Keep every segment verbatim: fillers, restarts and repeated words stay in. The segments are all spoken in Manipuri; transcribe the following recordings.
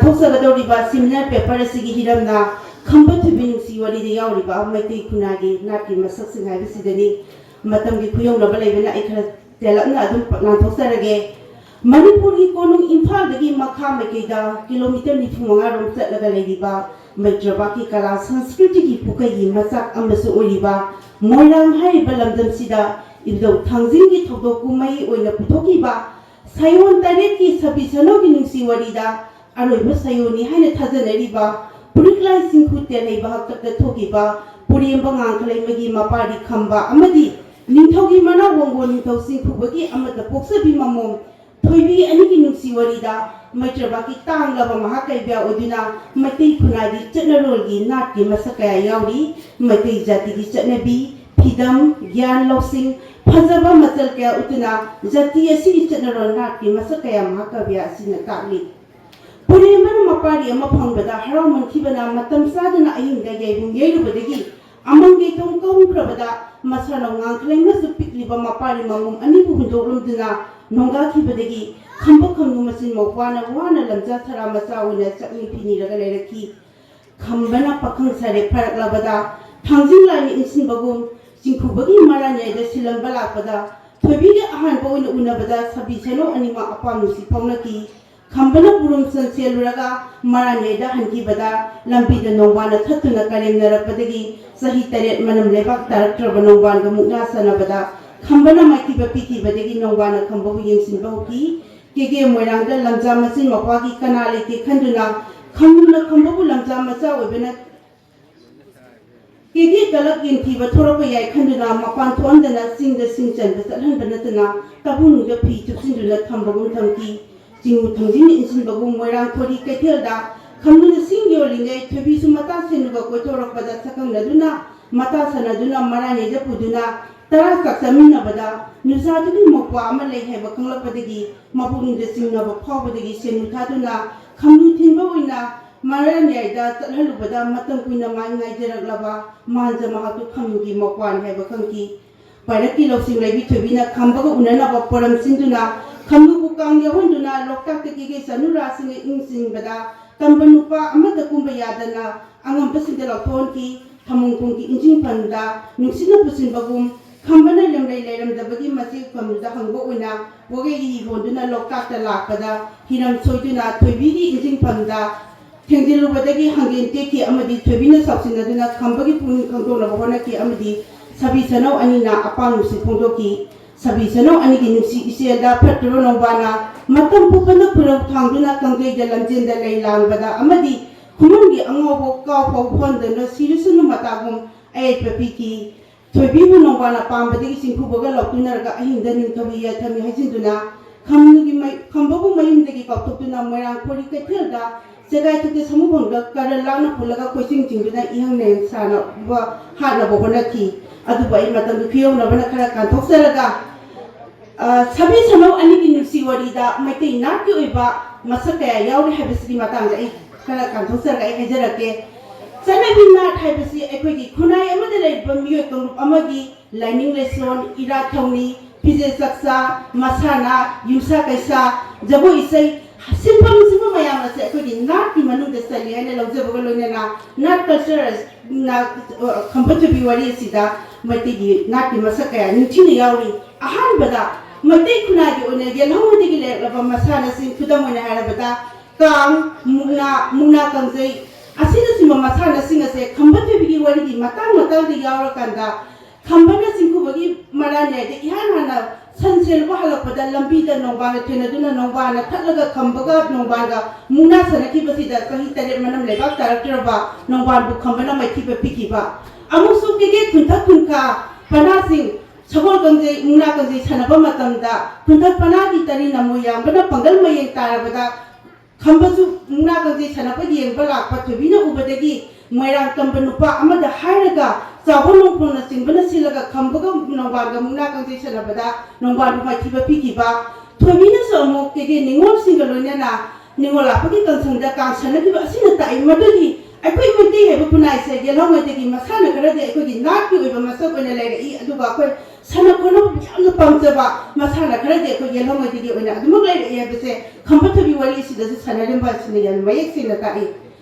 ꯊꯣꯛꯆꯒꯗꯧꯔꯤꯕ ꯁꯦꯃꯤꯅꯥꯔ ꯄꯦꯄꯔ ꯑꯁꯤꯒꯤ ꯍꯤꯔꯝꯅ ꯈꯝꯕ ꯊꯣꯏꯕꯤ ꯅꯨꯡꯁꯤ ꯋꯥꯔꯤꯗ ꯌꯥꯎꯔꯤꯕ ꯃꯩꯇꯩ ꯈꯨꯟꯅꯥꯏꯒꯤ ꯅꯥꯠꯀꯤ ꯃꯁꯛꯁꯤꯡ ꯍꯥꯏꯕꯁꯤꯗꯅꯤ꯫ ꯃꯇꯝꯒꯤ ꯈꯨꯌꯧꯅꯕ ꯂꯩꯕꯅ ꯑꯩ ꯈꯔ ꯇꯦꯜꯂꯞꯅ ꯑꯗꯨꯝ ꯂꯥꯟꯊꯣꯛꯆꯔꯒꯦ꯫ ꯃꯅꯤꯄꯨꯔꯒꯤ ꯀꯣꯅꯨꯡ ꯏꯝꯐꯥꯜꯗꯒꯤ ꯃꯈꯥ ꯃꯥꯏꯀꯩꯗ ꯀꯤꯂꯣꯃꯤꯇꯔ ꯅꯤꯐꯨ ꯃꯉꯥ ꯔꯣꯝ ꯆꯠꯂꯒ ꯂꯩꯔꯤꯕ ꯃꯩꯇ꯭ꯔꯕꯥꯛꯀꯤ ꯀꯂꯥ ꯁꯪꯁꯀ꯭ꯔꯤꯇꯤꯒꯤ ꯄꯨꯀꯩꯒꯤ ꯃꯆꯥꯛ ꯑꯃꯁꯨ ꯑꯣꯏꯔꯤꯕ ꯃꯣꯏꯔꯥꯡ ꯍꯥꯏꯔꯤꯕ ꯂꯝꯗꯝꯁꯤꯗ ꯏꯕꯨꯙꯧ ꯊꯥꯡꯖꯤꯡꯒꯤ ꯊꯧꯗꯣꯛ ꯀꯨꯝꯍꯩ ꯑꯣꯏꯅ ꯄꯨꯊꯣꯛꯈꯤꯕ ꯁꯥꯌꯣꯟ ꯇꯔꯦꯠꯀꯤ ꯁꯕꯤ ꯁꯅꯧꯒꯤ ꯅꯨꯡꯁꯤ ꯋꯥꯔꯤꯗ ꯑꯔꯣꯏꯕ ꯁꯥꯌꯣꯟꯅꯤ ꯍꯥꯏꯅ ꯊꯥꯖꯅꯔꯤꯕ ꯄꯨꯔꯤꯛꯂꯥꯏ ꯆꯤꯡꯈꯨ ꯇꯦꯜꯍꯩꯕ ꯍꯥꯛꯇꯛꯇ ꯊꯣꯛꯈꯤꯕ ꯄꯨꯔꯦꯝꯕ ꯉꯥꯡꯈꯂꯩꯃꯒꯤ ꯃꯄꯥꯔꯤ ꯈꯝꯕ ꯑꯃꯗꯤ ꯅꯤꯡꯊꯧꯒꯤ ꯃꯅꯥꯎ ꯋꯥꯡꯒꯣꯟ ꯅꯤꯡꯊꯧ ꯆꯤꯡꯈꯨꯕꯒꯤ ꯑꯃꯠꯇ ꯄꯣꯛꯆꯕꯤ ꯃꯃꯣꯝ ꯊꯣꯏꯕꯤ ꯑꯅꯤꯒꯤ ꯅꯨꯡꯁꯤ ꯋꯥꯔꯤꯗ ꯃꯩꯇ꯭ꯔꯕꯥꯛꯀꯤ ꯇꯥꯡꯂꯕ ꯃꯍꯥꯀꯥꯕ꯭ꯌ ꯑꯣꯏꯗꯨꯅ ꯃꯩꯇꯩ ꯈꯨꯟꯅꯥꯏꯒꯤ ꯆꯠꯅꯔꯣꯜꯒꯤ ꯅꯥꯠꯀꯤ ꯃꯁꯛ ꯀꯌꯥ ꯌꯥꯎꯔꯤ꯫ ꯃꯩꯇꯩ ꯖꯥꯇꯤꯒꯤ ꯆꯠꯅꯕꯤ, ꯐꯤꯗꯝ, ꯒ꯭ꯌꯥꯟ ꯂꯧꯁꯤꯡ, ꯐꯖꯕ ꯃꯆꯜ ꯀꯌꯥ ꯎꯠꯇꯨꯅ ꯖꯥꯇꯤ ꯑꯁꯤꯒꯤ ꯆꯠꯅꯔꯣꯜ ꯅꯥꯠꯀꯤ ꯃꯁꯛ ꯀꯌꯥ ꯃꯍꯥꯀꯥꯕ꯭ꯌ ꯑꯁꯤꯅ ꯇꯥꯛꯂꯤ꯫ ꯄꯨꯔꯦꯝꯕꯅ ꯃꯄꯥꯔꯤ ꯑꯃ ꯐꯪꯕꯗ ꯍꯔꯥꯎꯃꯟꯈꯤꯕꯅ ꯃꯇꯝ ꯆꯥꯗꯅ ꯑꯍꯤꯡꯗ ꯌꯥꯏꯕꯨꯡ ꯌꯩꯔꯨꯕꯗꯒꯤ ꯑꯃꯪꯒꯤ ꯊꯣꯡ ꯀꯧꯈ꯭ꯔꯕꯗ ꯃꯁꯥꯅ ꯉꯥꯡꯈꯂꯩꯃꯁꯨ ꯄꯤꯛꯂꯤꯕ ꯃꯄꯥꯔꯤ ꯃꯃꯣꯝ ꯑꯅꯤꯕꯨ ꯍꯨꯟꯗꯣꯛꯂꯝꯗꯨꯅ ꯅꯣꯡꯒꯥꯈꯤꯕꯗꯒꯤ ꯈꯝꯕ ꯈꯝꯅꯨ ꯃꯆꯤꯟ ꯃꯧꯄ꯭ꯋꯥꯅ ꯋꯥꯅ ꯂꯝꯖꯥ ꯁꯔꯥ ꯃꯆꯥ ꯑꯣꯏꯅ ꯆꯥꯛꯅꯤ ꯐꯤꯅꯤꯔꯒ ꯂꯩꯔꯛꯈꯤ꯫ ꯈꯝꯕꯅ ꯄꯥꯈꯪ ꯁꯥꯔꯦ ꯐꯥꯔꯛꯂꯕꯗ ꯊꯥꯡꯖꯤꯡ ꯂꯥꯏꯅ ꯏꯟꯁꯤꯟꯕꯒꯨꯝ ꯆꯤꯡꯈꯨꯕꯒꯤ ꯃꯔꯥꯟꯌꯥꯏꯗ ꯁꯤꯜꯂꯝꯕ ꯂꯥꯛꯄꯗ ꯊꯣꯏꯕꯤꯒ ꯑꯍꯥꯟꯕ ꯑꯣꯏꯅ ꯎꯅꯕꯗ ꯁꯥꯕꯤ ꯁꯦꯅꯧ ꯑꯅꯤꯃꯛ ꯑꯄꯥꯝ ꯅꯨꯡꯁꯤ ꯐꯥꯎꯅꯈꯤ꯫ ꯈꯝꯕꯅ ꯄꯨꯔꯨꯝ ꯁꯟ ꯁꯦꯜꯂꯨꯔꯒ ꯃꯔꯥꯟꯌꯥꯏꯗ ꯍꯟꯈꯤꯕꯗ ꯂꯝꯕꯤꯗ ꯅꯣꯡꯕꯥꯟꯅ ꯊꯠꯇꯨꯅ ꯀꯔꯦꯝꯅꯔꯛꯄꯗꯒꯤ ꯆꯍꯤ ꯇꯔꯦꯠ ꯃꯅꯝ ꯂꯩꯕꯥꯛ ꯇꯥꯔꯛꯇ꯭ꯔꯕ ꯅꯣꯡꯕꯥꯟꯒ ꯃꯨꯛꯅꯥ ꯁꯥꯟꯅꯕꯗ ꯈꯝꯕꯅ ꯃꯥꯏꯊꯤꯕ ꯄꯤꯈꯤꯕꯗꯒꯤ ꯅꯣꯡꯕꯥꯟꯅ ꯈꯝꯕꯕꯨ ꯌꯦꯡꯁꯤꯟꯕ ꯍꯧꯈꯤ꯫ ꯀꯦꯒꯦ ꯃꯣꯏꯔꯥꯡꯗ ꯂꯝꯖꯥ ꯃꯆꯤꯟ ꯃꯧꯄ꯭ꯋꯥꯒꯤ ꯀꯅꯥ ꯂꯩꯇꯦ ꯈꯟꯗꯨꯅ ꯈꯝꯕꯅ ꯈꯝꯕꯕꯨ ꯂꯝꯖꯥ ꯃꯆꯥ ꯑꯣꯏꯕꯅ ꯀꯦꯒꯦ ꯀꯂꯛ ꯌꯦꯡꯊꯤꯕ ꯊꯣꯔꯛꯄ ꯌꯥꯏ ꯈꯟꯗꯨꯅ ꯃꯄꯥꯟ ꯊꯣꯛꯍꯟꯗꯅ ꯆꯤꯡꯗ ꯁꯤꯡ ꯆꯟꯕ ꯆꯠꯍꯟꯕ ꯅꯠꯇꯅ ꯇꯥꯕꯨꯡꯗ ꯐꯤ ꯆꯨꯞꯁꯤꯟꯗꯨꯅ ꯊꯝꯕꯒꯨꯝ ꯊꯝꯈꯤ꯫ ꯆꯤꯡꯉꯨ ꯊꯥꯡꯖꯤꯡꯅ ꯏꯟꯁꯤꯟꯕꯒꯨꯝ ꯃꯣꯏꯔꯥꯡ ꯊꯣꯏꯔꯤ ꯀꯩꯊꯦꯜꯗ ꯈꯝꯅꯨꯅ ꯁꯤꯡ ꯌꯣꯜꯂꯤꯉꯩ ꯊꯣꯏꯕꯤꯁꯨ ꯃꯇꯥ ꯁꯦꯟꯅꯨꯒ ꯀꯣꯏꯊꯣꯔꯛꯄꯗ ꯁꯛꯈꯪꯅꯗꯨꯅ ꯃꯇꯥ ꯁꯥꯟꯅꯗꯨꯅ ꯃꯔꯥꯅꯦꯗ ꯄꯨꯗꯨꯅ ꯇꯔꯥ ꯆꯥꯛ ꯆꯥꯃꯤꯟꯅꯕꯗ ꯅꯨꯆꯥꯗꯨꯒꯤ ꯃꯧꯄ꯭ꯋꯥ ꯑꯃ ꯂꯩ ꯍꯥꯏꯕ ꯈꯪꯂꯛꯄꯗꯒꯤ ꯃꯄꯨꯛꯅꯤꯡꯗ ꯆꯤꯡꯅꯕ ꯐꯥꯎꯕꯗꯒꯤ ꯁꯦꯟꯅꯨ ꯊꯥꯗꯨꯅ ꯈꯝꯅꯨ ꯊꯤꯟꯕ ꯑꯣꯏꯅ ꯃꯔꯥꯅꯦꯗ ꯆꯠꯍꯜꯂꯨꯕꯗ ꯃꯇꯝ ꯀꯨꯏꯅ ꯃꯥꯏ ꯉꯥꯏꯖꯔꯛꯂꯕ ꯃꯥꯟꯖ ꯃꯍꯥꯛꯇꯨ ꯈꯝꯅꯨꯒꯤ ꯃꯧꯄ꯭ꯋꯥꯅꯤ ꯍꯥꯏꯕ ꯈꯪꯈꯤ꯫ ꯄꯥꯏꯔꯛꯀꯤ ꯂꯧꯁꯤꯡ ꯂꯩꯕꯤ ꯊꯣꯏꯕꯤꯅ ꯈꯝꯕꯒ ꯎꯅꯅꯕ ꯄꯣꯔꯝ ꯁꯤꯟꯗꯨꯅ ꯈꯝꯅꯨꯕꯨ ꯀꯥꯡ ꯌꯥꯎꯍꯟꯗꯨꯅ ꯂꯣꯛꯇꯥꯛꯇꯒꯤ ꯀꯩ ꯆꯅꯨꯔꯥꯁꯤꯡꯅ ꯏꯪ ꯆꯤꯡꯕꯗ ꯇꯝꯕ ꯅꯨꯄꯥ ꯑꯃꯠꯇ ꯀꯨꯝꯕ ꯌꯥꯗꯅ ꯑꯉꯝꯕꯁꯤꯡꯗ ꯂꯧꯊꯣꯛꯍꯟꯈꯤ꯫ ꯊꯃꯨꯡ ꯈꯣꯡꯒꯤ ꯏꯟꯖꯤꯟꯐꯝꯗ ꯅꯨꯡꯁꯤꯠꯅ ꯄꯨꯁꯤꯟꯕꯒꯨꯝ ꯈꯝꯕꯅ ꯂꯝꯂꯩ ꯂꯩꯔꯝꯗꯕꯒꯤ ꯃꯆꯦꯛ ꯐꯝꯗꯨꯗ ꯍꯪꯕ ꯑꯣꯏꯅ ꯋꯥꯒꯩꯒꯤ ꯍꯤ ꯍꯣꯟꯗꯨꯅ ꯂꯣꯛꯇꯥꯛꯇ ꯂꯥꯛꯄꯗ ꯍꯤꯔꯝ ꯁꯣꯏꯗꯨꯅ ꯊꯣꯏꯕꯤꯒꯤ ꯏꯟꯖꯤꯟꯐꯝꯗ ꯊꯦꯡꯖꯤꯜꯂꯨꯕꯗꯒꯤ ꯍꯪꯒꯦꯟ ꯇꯦꯛꯈꯤ ꯑꯃꯗꯤ ꯊꯣꯏꯕꯤꯅ ꯁꯥꯎꯁꯤꯟꯅꯗꯨꯅ ꯈꯝꯕꯒꯤ ꯄꯨꯛꯅꯤꯡ ꯈꯪꯗꯣꯛꯅꯕ ꯍꯣꯠꯅꯈꯤ ꯑꯃꯗꯤ ꯁꯥꯕꯤ ꯁꯅꯧ ꯑꯅꯤꯅ ꯑꯄꯥꯝ ꯅꯨꯡꯁꯤ ꯐꯣꯡꯗꯣꯛꯈꯤ꯫ ꯁꯥꯕꯤ ꯁꯅꯧ ꯑꯅꯤꯒꯤ ꯅꯨꯡꯁꯤ ꯏꯆꯦꯜꯗ ꯐꯠꯇ꯭ꯔꯕ ꯅꯣꯡꯕꯥꯅ ꯃꯇꯝ ꯄꯨꯝꯕꯗ ꯈꯨꯔꯧ ꯊꯥꯡꯗꯨꯅ ꯀꯪꯒꯩꯗ ꯂꯝꯖꯦꯟꯗ ꯂꯩ ꯂꯥꯡꯕꯗ ꯑꯃꯗꯤ ꯈꯨꯃꯟꯒꯤ ꯑꯉꯥꯎꯕ ꯀꯥꯎ ꯐꯥꯎ ꯐꯣꯟꯗꯅ ꯁꯤꯔꯁꯅꯨ ꯃꯇꯥꯒꯨꯝ ꯑꯌꯦꯠꯄ ꯄꯤꯈꯤ꯫ ꯊꯣꯏꯕꯤꯕꯨ ꯅꯣꯡꯕꯥꯅ ꯄꯥꯝꯕꯗꯒꯤ ꯆꯤꯡꯐꯨꯕꯒ ꯂꯥꯎꯇꯨꯅꯔꯒ ꯑꯍꯤꯡꯗ ꯅꯤꯡꯊꯧꯒꯤ ꯌꯥꯏꯐꯝꯅꯤ ꯍꯥꯏꯖꯤꯟꯗꯨꯅ ꯈꯝꯅꯨꯒꯤ ꯃꯩ-, ꯈꯝꯕꯕꯨ ꯃꯌꯨꯝꯗꯒꯤ ꯀꯥꯎꯊꯣꯛꯇꯨꯅ ꯃꯣꯏꯔꯥꯡ ꯈꯣꯔꯤ ꯀꯩꯊꯦꯜꯗ ꯆꯦꯒꯥꯏ ꯇꯨꯀꯦ ꯁꯃꯨ ꯐꯪꯗ ꯀꯔꯟ ꯂꯥꯛꯅ ꯄꯨꯜꯂꯒ ꯀꯣꯏꯆꯤꯡ ꯆꯤꯡꯗꯨꯅ ꯏꯍꯪ ꯅꯩꯍꯪ ꯁꯥꯅꯕ ꯍꯥꯠꯅꯕ ꯍꯣꯠꯅꯈꯤ꯫ ꯑꯗꯨꯕꯨ ꯑꯩ ꯃꯇꯝꯗꯨ ꯈꯨꯌꯧꯅꯕꯅ ꯈꯔ ꯀꯥꯟꯊꯣꯛꯆꯔꯒ, ꯑ, ꯁꯥꯕꯤ ꯁꯅꯧ ꯑꯅꯤꯒꯤ ꯅꯨꯡꯁꯤ ꯋꯥꯔꯤꯗ ꯃꯩꯇꯩ ꯅꯥꯠꯀꯤ ꯑꯣꯏꯕ ꯃꯁꯛ ꯀꯌꯥ ꯌꯥꯎꯔꯤ ꯍꯥꯏꯕꯁꯤꯒꯤ ꯃꯇꯥꯡꯗ ꯑꯩ ꯈꯔ ꯀꯥꯟꯊꯣꯛꯆꯔꯒ ꯑꯩ ꯍꯥꯏꯖꯔꯛꯀꯦ꯫ ꯆꯠꯅꯕꯤ ꯅꯥꯠ ꯍꯥꯏꯕꯁꯤ ꯑꯩꯈꯣꯏꯒꯤ ꯈꯨꯟꯅꯥꯏ ꯑꯃꯗ ꯂꯩꯔꯤꯕ ꯃꯤꯑꯣꯏ ꯀꯥꯡꯂꯨꯞ ꯑꯃꯒꯤ ꯂꯥꯏꯅꯤꯡ ꯂꯥꯏꯁꯣꯟ, ꯏꯔꯥꯠ ꯊꯧꯅꯤ, ꯐꯤꯖꯦꯠ ꯆꯛꯆꯥ, ꯃꯁꯥꯟꯅ, ꯌꯨꯝꯁꯥ ꯀꯩꯁꯥ, ꯖꯒꯣꯏ ꯏꯁꯩ, ꯁꯤꯟꯐꯝ ꯁꯤꯟꯐꯝ ꯃꯌꯥꯝ ꯑꯁꯦ ꯑꯩꯈꯣꯏꯒꯤ ꯅꯥꯠꯀꯤ ꯃꯅꯨꯡꯗ ꯆꯜꯂꯤ ꯍꯥꯏꯅ ꯂꯧꯖꯕꯒ ꯂꯣꯏꯅꯅ ꯅꯥꯠ ꯀꯜꯆꯔ ꯅꯥꯠ, ꯑ, ꯈꯝꯕ ꯊꯣꯏꯕꯤ ꯋꯥꯔꯤ ꯑꯁꯤꯗ ꯃꯩꯇꯩꯒꯤ ꯅꯥꯠꯀꯤ ꯃꯁꯛ ꯀꯌꯥ ꯅꯤꯡꯊꯤꯅ ꯌꯥꯎꯔꯤ꯫ ꯑꯍꯥꯟꯕꯗ ꯃꯩꯇꯩ ꯈꯨꯟꯅꯥꯏꯒꯤ ꯑꯣꯏꯅ ꯌꯦꯜꯍꯧꯉꯩꯗꯒꯤ ꯂꯩꯔꯛꯂꯕ ꯃꯁꯥꯟꯅꯁꯤꯡ, ꯈꯨꯗꯝ ꯑꯣꯏꯅ ꯍꯥꯏꯔꯕꯗ ꯀꯥꯡ, ꯃꯨꯛꯅꯥ, ꯃꯨꯛꯅꯥ ꯀꯥꯡꯖꯩ ꯑꯁꯤꯅꯆꯤꯡꯕ ꯃꯁꯥꯟꯅꯁꯤꯡ ꯑꯁꯦ ꯈꯝꯕ ꯊꯣꯏꯕꯤꯒꯤ ꯋꯥꯔꯤꯒꯤ ꯃꯇꯥꯡ ꯃꯇꯥꯡꯗ ꯌꯥꯎꯔꯀꯥꯟꯗ ꯈꯝꯕꯅ ꯆꯤꯡꯈꯨꯕꯒꯤ ꯃꯔꯥꯟꯌꯥꯏꯗ ꯏꯍꯥꯟ ꯍꯥꯟꯅ ꯁꯟ ꯁꯦꯜꯂꯨꯕ ꯍꯜꯂꯛꯄꯗ ꯂꯝꯕꯤꯗ ꯅꯣꯡꯕꯥꯟꯒ ꯊꯦꯡꯅꯗꯨꯅ ꯅꯣꯡꯕꯥꯟꯅ ꯊꯠꯂꯒ ꯈꯝꯕꯒ ꯅꯣꯡꯕꯥꯟꯒ ꯃꯨꯛꯅꯥ ꯁꯥꯟꯅꯈꯤꯕꯁꯤꯗ ꯆꯍꯤ ꯇꯔꯦꯠ ꯃꯅꯝ ꯂꯩꯕꯥꯛ ꯇꯥꯔꯛꯇ꯭ꯔꯕ ꯅꯣꯡꯕꯥꯟꯕꯨ ꯈꯝꯕꯅ ꯃꯥꯏꯊꯤꯕ ꯄꯤꯈꯤꯕ꯫ ꯑꯃꯨꯛꯁꯨ ꯀꯦꯒꯦ ꯈꯨꯟꯊꯛ ꯈꯨꯟꯈꯥ ꯄꯅꯥꯁꯤꯡ ꯁꯒꯣꯜ ꯀꯥꯡꯖꯩ, ꯃꯨꯛꯅꯥ ꯀꯥꯡꯖꯩ ꯁꯥꯟꯅꯕ ꯃꯇꯝꯗ ꯈꯨꯟꯊꯛ ꯄꯅꯥꯒꯤ ꯇꯔꯤ ꯅꯃꯣ ꯌꯥꯝꯕꯅ ꯄꯥꯡꯒꯜ ꯃꯌꯦꯡ ꯇꯥꯔꯕꯗ ꯈꯝꯕꯁꯨ ꯃꯨꯛꯅꯥ ꯀꯥꯡꯖꯩ ꯁꯥꯟꯅꯕ ꯌꯦꯡꯕ ꯂꯥꯛꯄ ꯊꯣꯏꯕꯤꯅ ꯎꯕꯗꯒꯤ ꯃꯣꯏꯔꯥꯡ ꯇꯝꯕ ꯅꯨꯄꯥ ꯑꯃꯗ ꯍꯥꯏꯔꯒ ꯆꯥꯎꯕ ꯅꯣꯡꯄꯣꯡꯅꯆꯤꯡꯕꯅ ꯁꯤꯜꯂꯒ ꯈꯝꯕꯒ ꯅꯣꯡꯕꯥꯟꯒ ꯃꯨꯛꯅꯥ ꯀꯥꯡꯖꯩ ꯁꯥꯟꯅꯕꯗ ꯅꯣꯡꯕꯥꯟꯕꯨ ꯃꯥꯏꯊꯤꯕ ꯄꯤꯈꯤꯕ꯫ ꯊꯣꯏꯕꯤꯅꯁꯨ ꯑꯃꯨꯛ ꯀꯦꯒꯦ ꯅꯤꯉꯣꯜꯁꯤꯡꯒ ꯂꯣꯏꯅꯅ ꯅꯤꯉꯣꯜ ꯂꯥꯛꯄꯒꯤ ꯀꯥꯡꯁꯪꯗ ꯀꯥꯡ ꯁꯥꯟꯅꯈꯤꯕ ꯑꯁꯤꯅ ꯇꯥꯛꯏ꯫ ꯃꯗꯨꯗꯤ ꯑꯩꯈꯣꯏ ꯃꯩꯇꯩ ꯍꯥꯏꯕ ꯈꯨꯟꯅꯥꯏꯁꯦ ꯌꯦꯜꯍꯧꯉꯩꯗꯒꯤ ꯃꯁꯥꯟꯅ ꯈꯔꯗꯤ ꯑꯩꯈꯣꯏꯒꯤ ꯅꯥꯠꯀꯤ ꯑꯣꯏꯕ ꯃꯁꯛ ꯑꯣꯏꯅ ꯂꯩꯔꯛꯏ, ꯑꯗꯨꯒ ꯑꯩꯈꯣꯏ ꯁꯥꯟꯅ ꯈꯣꯠꯅꯕ ꯌꯥꯝꯅ ꯄꯥꯝꯖꯕ ꯃꯁꯥꯟꯅ ꯈꯔꯗꯤ ꯑꯩꯈꯣꯏ ꯌꯦꯜꯍꯧꯉꯩꯗꯒꯤ ꯑꯣꯏꯅ ꯑꯗꯨꯃꯛ ꯂꯩꯔꯛꯑꯦ ꯍꯥꯏꯕꯁꯦ ꯈꯝꯕ ꯊꯣꯏꯕꯤ ꯋꯥꯔꯤ ꯑꯁꯤꯗꯁꯨ ꯁꯥꯟꯅꯔꯝꯕ ꯑꯁꯤꯅ ꯌꯥꯝꯅ ꯃꯌꯦꯛ ꯁꯦꯡꯅ ꯇꯥꯛꯏ꯫